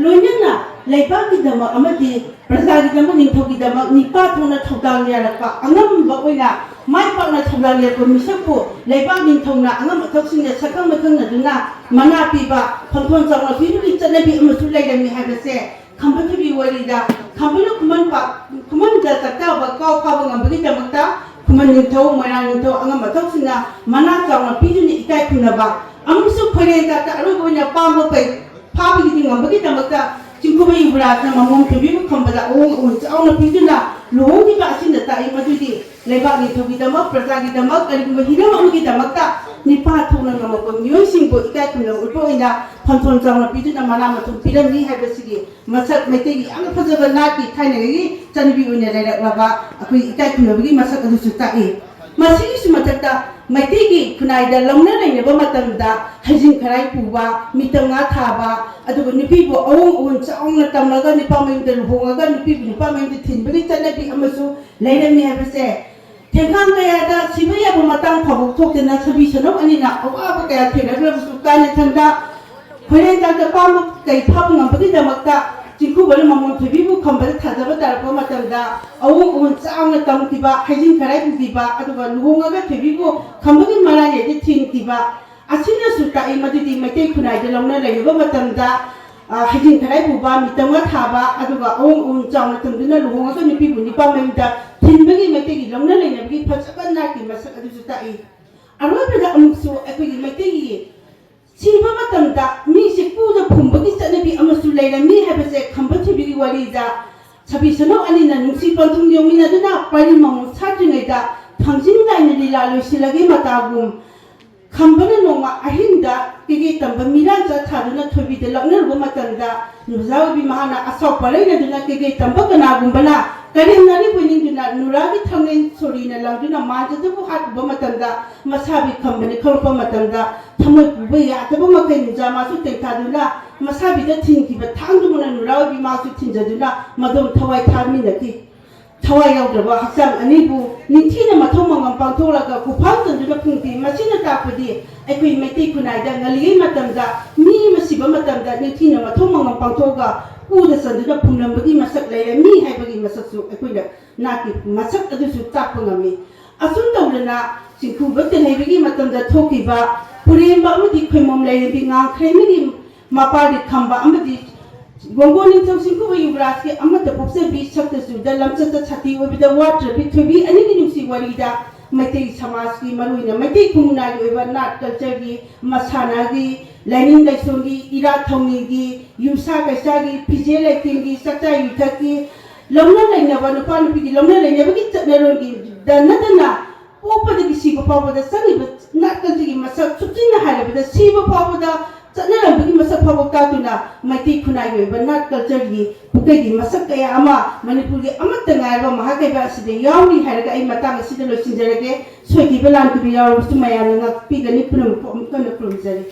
ꯂꯣꯏꯅꯅ ꯂꯩꯕꯥꯛꯀꯤꯗꯃꯛ ꯑꯃꯗꯤ ꯄ꯭ꯔꯖꯥꯒꯤꯗꯃꯛ, ꯅꯤꯡꯊꯧꯒꯤꯗꯃꯛ ꯅꯤꯄꯥ ꯊꯣꯛꯅ ꯊꯧꯗꯥꯡ ꯌꯥꯔꯛꯄ ꯑꯉꯝꯕ ꯑꯣꯏꯅ ꯃꯥꯏ ꯄꯥꯛꯅ ꯊꯧꯗꯥꯡ ꯌꯥꯔꯛꯄ ꯃꯤꯁꯛꯄꯨ ꯂꯩꯕꯥꯛ ꯅꯤꯡꯊꯧꯅ ꯑꯉꯝ ꯑꯊꯧꯁꯤꯡꯅ ꯁꯛꯈꯪ ꯃꯥꯏꯈꯪꯅꯗꯨꯅ ꯃꯅꯥ ꯄꯤꯕ, ꯐꯝꯐꯝ ꯆꯥꯎꯅ ꯄꯤꯕꯒꯤ ꯆꯠꯅꯕꯤ ꯑꯃꯁꯨ ꯂꯩꯔꯝꯃꯤ ꯍꯥꯏꯕꯁꯦ ꯈꯝꯕ ꯊꯣꯏꯕꯤ ꯋꯥꯔꯤꯗ ꯈꯝꯕꯅ ꯈꯨꯃꯟ ꯄꯥꯛ-, ꯈꯨꯃꯟꯗ ꯆꯥꯛꯇꯥꯕ ꯀꯥꯎ ꯐꯥꯕ ꯉꯝꯕꯒꯤꯗꯃꯛꯇ ꯈꯨꯃꯟ ꯅꯤꯡꯊꯧ, ꯃꯣꯏꯔꯥꯡ ꯅꯤꯡꯊꯧ ꯑꯉꯝ ꯑꯊꯧꯁꯤꯡꯅ ꯃꯅꯥ ꯆꯥꯎꯅ ꯄꯤꯗꯨꯅ ꯏꯀꯥꯏ ꯈꯨꯝꯅꯕ ꯑꯃꯁꯨꯡ ꯈꯣꯏꯔꯦꯟ ꯆꯥꯛꯇ ꯑꯔꯣꯏꯕ ꯑꯣꯏꯅ ꯄꯥꯝꯕ ꯄꯩ ꯐꯥꯕꯒꯤꯗꯤ ꯉꯝꯕꯒꯤꯗꯃꯛꯇ ꯆꯤꯡꯈꯨꯕ ꯌꯨꯕꯔꯥꯖꯅ ꯃꯃꯣꯝ ꯊꯣꯏꯕꯤꯕꯨ ꯈꯝꯕꯗ ꯑꯑꯣꯡ ꯑꯑꯣꯟ ꯆꯥꯎꯅ ꯄꯤꯗꯨꯅ ꯂꯨꯍꯣꯡꯈꯤꯕ ꯑꯁꯤꯅ ꯇꯥꯛꯏ ꯃꯗꯨꯗꯤ ꯂꯩꯕꯥꯛ ꯅꯤꯡꯊꯧꯒꯤꯗꯃꯛ, ꯄ꯭ꯔꯖꯥꯒꯤꯗꯃꯛ, ꯀꯔꯤꯒꯨꯝꯕ ꯍꯤꯔꯝ ꯑꯃꯒꯤꯗꯃꯛꯇ ꯅꯤꯄꯥ ꯊꯣꯛꯅ ꯉꯝꯃꯛꯄ ꯃꯤꯑꯣꯏꯁꯤꯡꯕꯨ ꯏꯀꯥꯏ ꯈꯨꯝꯅꯕ ꯎꯠꯄ ꯑꯣꯏꯅ ꯐꯝꯐꯝ ꯆꯥꯎꯅ ꯄꯤꯗꯨꯅ ꯃꯅꯥ ꯃꯊꯨꯝ ꯄꯤꯔꯝꯃꯤ ꯍꯥꯏꯕꯁꯤꯒꯤ ꯃꯁꯛ ꯃꯩꯇꯩꯒꯤ ꯌꯥꯝꯅ ꯐꯖꯕ ꯅꯥꯠꯀꯤ ꯊꯥꯏꯅꯉꯩꯒꯤ ꯆꯠꯅꯕꯤ ꯑꯣꯏꯅ ꯂꯩꯔꯛꯂꯕ ꯑꯩꯈꯣꯏꯒꯤ ꯏꯀꯥꯏ ꯈꯨꯝꯅꯕꯒꯤ ꯃꯁꯛ ꯑꯗꯨꯁꯨ ꯇꯥꯛꯏ꯫ ꯃꯁꯤꯒꯤꯁꯨ ꯃꯊꯛꯇ ꯃꯩꯇꯩꯒꯤ ꯈꯨꯟꯅꯥꯏꯗ ꯂꯧꯅ ꯂꯩꯅꯕ ꯃꯇꯝꯗ ꯍꯩꯖꯤꯡ ꯈꯔꯥꯏ ꯄꯨꯕ, ꯃꯤꯇꯝ ꯉꯥ ꯊꯥꯕ, ꯑꯗꯨꯒ ꯅꯨꯄꯤꯕꯨ ꯑꯑꯣꯡ ꯑꯑꯣꯟ ꯆꯥꯎꯅ ꯇꯝꯂꯒ ꯅꯨꯄꯥ ꯃꯌꯨꯝꯗ ꯂꯨꯍꯣꯡꯉꯒ ꯅꯨꯄꯤꯕꯨ ꯅꯨꯄꯥ ꯃꯌꯨꯝꯗ ꯊꯤꯟꯕꯒꯤ ꯆꯠꯅꯕꯤ ꯑꯃꯁꯨ ꯂꯩꯔꯝꯃꯤ ꯍꯥꯏꯕꯁꯦ ꯊꯦꯡꯈꯥꯡ ꯀꯌꯥꯗ ꯁꯤꯕ ꯌꯥꯕ ꯃꯇꯥꯡ ꯐꯥꯎꯕ ꯊꯣꯛꯇꯅ ꯁꯥꯕꯤ ꯁꯅꯧ ꯑꯅꯤꯅ ꯑꯋꯥꯕ ꯀꯌꯥ ꯊꯦꯡꯅꯈ꯭ꯔꯕꯁꯨ ꯀꯥꯏꯅꯊꯪꯗ ꯈꯣꯏꯔꯦꯟ ꯆꯥꯛꯇ ꯄꯥꯝꯕ ꯀꯩ ꯐꯥꯕ ꯉꯝꯕꯒꯤꯗꯃꯛꯇ ꯆꯤꯡꯈꯨꯕꯅ ꯃꯃꯣꯟ ꯊꯣꯏꯕꯤꯕꯨ ꯈꯝꯕꯗ ꯊꯥꯖꯕ ꯇꯥꯔꯛꯄ ꯃꯇꯝꯗ ꯑꯋꯣꯡ ꯑꯋꯣꯟ ꯆꯥꯎꯅ ꯇꯝꯈꯤꯕ, ꯍꯩꯖꯤꯡ ꯈꯔꯥꯏ ꯄꯨꯈꯤꯕ, ꯑꯗꯨꯒ ꯂꯨꯍꯣꯡꯉꯒ ꯊꯣꯏꯕꯤꯕꯨ ꯈꯝꯕꯒꯤ ꯃꯔꯥꯏꯅꯦꯗꯤ ꯊꯤꯟꯈꯤꯕ ꯑꯁꯤꯅꯁꯨ ꯇꯥꯛꯏ ꯃꯗꯨꯗꯤ ꯃꯩꯇꯩ ꯈꯨꯟꯅꯥꯏꯗ ꯂꯧꯅ ꯂꯩꯅꯕ ꯃꯇꯝꯗ, ꯑ, ꯍꯩꯖꯤꯡ ꯈꯔꯥꯏ ꯄꯨꯕ, ꯃꯤꯇꯝꯒ ꯊꯥꯕ, ꯑꯗꯨꯒ ꯑꯋꯣꯡ ꯑꯋꯣꯟ ꯆꯥꯎꯅ ꯇꯝꯗꯨꯅ ꯂꯨꯍꯣꯡꯉꯒ ꯅꯨꯄꯤꯕꯨ ꯅꯨꯄꯥ ꯃꯌꯨꯝꯗ ꯊꯤꯟꯕꯒꯤ ꯃꯩꯇꯩꯒꯤ ꯂꯧꯅ ꯂꯩꯅꯕꯒꯤ ꯐꯖꯕ ꯅꯥꯠꯀꯤ ꯃꯁꯛ ꯑꯗꯨꯁꯨ ꯇꯥꯛꯏ꯫ ꯑꯔꯣꯏꯕꯗ ꯑꯃꯨꯛꯁꯨ ꯑꯩꯈꯣꯏꯒꯤ ꯃꯩꯇꯩꯒꯤ ꯁꯤꯕ ꯃꯇꯝꯗ ꯃꯤꯁꯦ ꯀꯨꯗ ꯐꯨꯝꯕꯒꯤ ꯆꯠꯅꯕꯤ ꯑꯃꯁꯨ ꯂꯩꯔꯝꯃꯤ ꯍꯥꯏꯕꯁꯦ ꯈꯝꯕ ꯊꯣꯏꯕꯤꯒꯤ ꯋꯥꯔꯤꯗ ꯁꯥꯕꯤ ꯁꯅꯧ ꯑꯅꯤꯅ ꯅꯨꯡꯁꯤ ꯄꯟꯊꯨꯡ ꯌꯧꯃꯤꯟꯅꯗꯨꯅ ꯄꯔꯤ ꯃꯃꯨ ꯁꯥꯠꯇ꯭ꯔꯤꯉꯩꯗ ꯊꯥꯡꯖꯤꯡ ꯂꯥꯏꯅ ꯂꯤꯂꯥ ꯂꯣꯏꯁꯤꯜꯂꯒꯦ ꯃꯇꯥꯒꯨꯝ ꯈꯝꯕꯅ ꯅꯣꯡꯃ ꯑꯍꯤꯡꯗ ꯀꯩꯀꯩ ꯇꯝꯕ ꯃꯤꯔꯥꯟ ꯆꯠꯊꯗꯨꯅ ꯊꯣꯏꯕꯤꯗ ꯂꯛꯅꯔꯨꯕ ꯃꯇꯝꯗ ꯅꯨꯖꯥ ꯑꯣꯏꯕꯤ ꯃꯍꯥꯛꯅ ꯑꯁꯥꯎ ꯄꯔꯩꯅꯗꯨꯅ ꯀꯩꯀꯩ ꯇꯝꯕ ꯀꯅꯥꯒꯨꯝꯕꯅ ꯀꯔꯦꯝꯅꯔꯤꯕ ꯅꯤꯡꯗꯨꯅ ꯅꯨꯔꯥꯒꯤ ꯊꯥꯡꯂꯦꯟ ꯁꯣꯔꯤꯅ ꯂꯪꯗꯨꯅ ꯃꯥꯟꯖꯗꯕꯨ ꯍꯥꯠꯂꯨꯕ ꯃꯇꯝꯗ ꯃꯁꯥꯕꯤ ꯈꯝꯕꯅꯤ ꯈꯪꯂꯛꯄ ꯃꯇꯝꯗ ꯊꯃꯣꯏ ꯄꯨꯕ ꯌꯥꯗꯕ ꯃꯈꯩ ꯅꯨꯖꯥ ꯃꯥꯁꯨ ꯇꯦꯡꯊꯥꯗꯨꯅ ꯃꯁꯥꯕꯤꯗ ꯊꯤꯟꯈꯤꯕ ꯊꯥꯡꯗꯨꯃꯅ ꯅꯨꯔꯥ ꯑꯣꯏꯕꯤ ꯃꯥꯁꯨ ꯊꯤꯟꯖꯗꯨꯅ ꯃꯗꯣꯝ ꯊꯋꯥꯏ ꯊꯥꯃꯤꯟꯅꯈꯤ꯫ ꯊꯋꯥꯏ ꯌꯥꯎꯗ꯭ꯔꯕ ꯍꯛꯆꯥꯡ ꯑꯅꯤꯕꯨ ꯅꯤꯡꯊꯤꯅ ꯃꯊꯧ ꯃꯉꯝ ꯄꯥꯡꯊꯣꯛꯂꯒ ꯈꯨꯐꯥꯡ ꯆꯟꯗꯨꯅ ꯐꯨꯝꯈꯤ꯫ ꯃꯁꯤꯅ ꯇꯥꯛꯄꯗꯤ ꯑꯩꯈꯣꯏ ꯃꯩꯇꯩ ꯈꯨꯟꯅꯥꯏꯗ ꯉꯜꯂꯤꯉꯩ ꯃꯇꯝꯗ ꯃꯤ ꯑꯃ ꯁꯤꯕ ꯃꯇꯝꯗ ꯅꯤꯡꯊꯤꯅ ꯃꯊꯧ ꯃꯉꯝ ꯄꯥꯡꯊꯣꯛꯑꯒ ꯀꯨꯗ ꯆꯟꯗꯨꯅ ꯐꯨꯝꯂꯝꯕꯒꯤ ꯃꯁꯛ ꯂꯩꯔꯝꯃꯤ ꯍꯥꯏꯕꯒꯤ ꯃꯁꯛꯁꯨ ꯑꯩꯈꯣꯏꯅ ꯅꯥꯠꯀꯤ ꯃꯁꯛ ꯑꯗꯨꯁꯨ ꯇꯥꯛꯄ ꯉꯝꯃꯤ꯫ ꯑꯁꯨꯝ ꯇꯧꯗꯅ ꯆꯤꯡꯈꯨꯕ ꯇꯦꯜꯍꯩꯕꯒꯤ ꯃꯇꯝꯗ ꯊꯣꯛꯈꯤꯕ ꯄꯨꯔꯦꯝꯕ ꯑꯃꯗꯤ ꯈꯣꯏꯃꯣꯝ ꯂꯩꯔꯦꯝꯕꯤ ꯉꯥꯡꯈ꯭ꯔꯦꯝꯕꯒꯤ ꯃꯄꯥꯗꯤ ꯈꯝꯕ ꯑꯃꯗꯤ ꯒꯣꯡꯒꯣ ꯅꯤꯡꯊꯧ ꯆꯤꯡꯈꯨꯕ ꯌꯨꯕꯔꯥꯖꯀꯤ ꯑꯃꯠꯇ ꯄꯣꯛꯆꯕꯤ ꯁꯛꯇ ꯆꯨꯗ ꯂꯝꯆꯠꯇ ꯁꯥꯇꯤ ꯑꯣꯏꯕꯗ ꯋꯥꯠꯇ꯭ꯔꯕꯤ ꯊꯣꯏꯕꯤ ꯑꯅꯤꯒꯤ ꯅꯨꯡꯁꯤ ꯋꯥꯔꯤꯗ ꯃꯩꯇꯩ ꯁꯃꯥꯖꯀꯤ ꯃꯔꯨꯑꯣꯏꯅ ꯃꯩꯇꯩ ꯈꯨꯟꯅꯥꯏꯒꯤ ꯑꯣꯏꯕ ꯅꯥꯠ ꯀꯜꯆꯔꯒꯤ, ꯃꯁꯥꯟꯅꯒꯤ, ꯂꯥꯏꯅꯤꯡ ꯂꯥꯏꯁꯣꯟꯒꯤ, ꯏꯔꯥꯠ ꯊꯧꯅꯤꯒꯤ, ꯌꯨꯝꯁꯥ ꯀꯩꯁꯥꯒꯤ, ꯐꯤꯖꯦ ꯂꯩꯇꯦꯡꯒꯤ, ꯆꯥꯛꯆꯥ ꯌꯨꯊꯛꯀꯤ, ꯂꯧꯅ ꯂꯩꯅꯕ, ꯅꯨꯄꯥ ꯅꯨꯄꯤꯒꯤ ꯂꯧꯅ ꯂꯩꯅꯕꯒꯤ ꯆꯠꯅꯔꯣꯜꯒꯤꯗ ꯅꯠꯇꯅ ꯄꯣꯛꯄꯗꯒꯤ ꯁꯤꯕ ꯐꯥꯎꯕꯗ ꯆꯪꯉꯤꯕ ꯅꯥꯠ ꯀꯜꯆꯔꯒꯤ ꯃꯁꯛ ꯁꯨꯞꯆꯤꯟꯅ ꯍꯥꯏꯔꯕꯗ ꯁꯤꯕ ꯐꯥꯎꯕꯗ ꯆꯠꯅꯔꯝꯕꯒꯤ ꯃꯁꯛ ꯐꯥꯎꯕ ꯇꯥꯛꯇꯨꯅ ꯃꯩꯇꯩ ꯈꯨꯟꯅꯥꯏꯒꯤ ꯑꯣꯏꯕ ꯅꯥꯠ ꯀꯜꯆꯔꯒꯤ ꯄꯨꯀꯩꯒꯤ ꯃꯁꯛ ꯀꯌꯥ ꯑꯃ ꯃꯅꯤꯄꯨꯔꯒꯤ ꯑꯃꯠꯇ ꯉꯥꯏꯔꯕ ꯃꯍꯥꯀꯩꯕ ꯑꯁꯤꯗ ꯌꯥꯎꯔꯤ ꯍꯥꯏꯔꯒ ꯑꯩ ꯃꯇꯥꯡ ꯑꯁꯤꯗ ꯂꯣꯏꯁꯤꯟꯖꯔꯒꯦ꯫ ꯁꯣꯏꯈꯤꯕ ꯂꯥꯟꯈꯤꯕ ꯌꯥꯎꯔꯕꯁꯨ ꯃꯌꯥꯝꯅ ꯉꯥꯛꯄꯤꯒꯅꯤ꯫ ꯄꯨꯝꯅꯃꯛꯄꯨ ꯑꯃꯨꯛ ꯍꯟꯅ ꯈꯨꯔꯨꯝꯖꯔꯤ꯫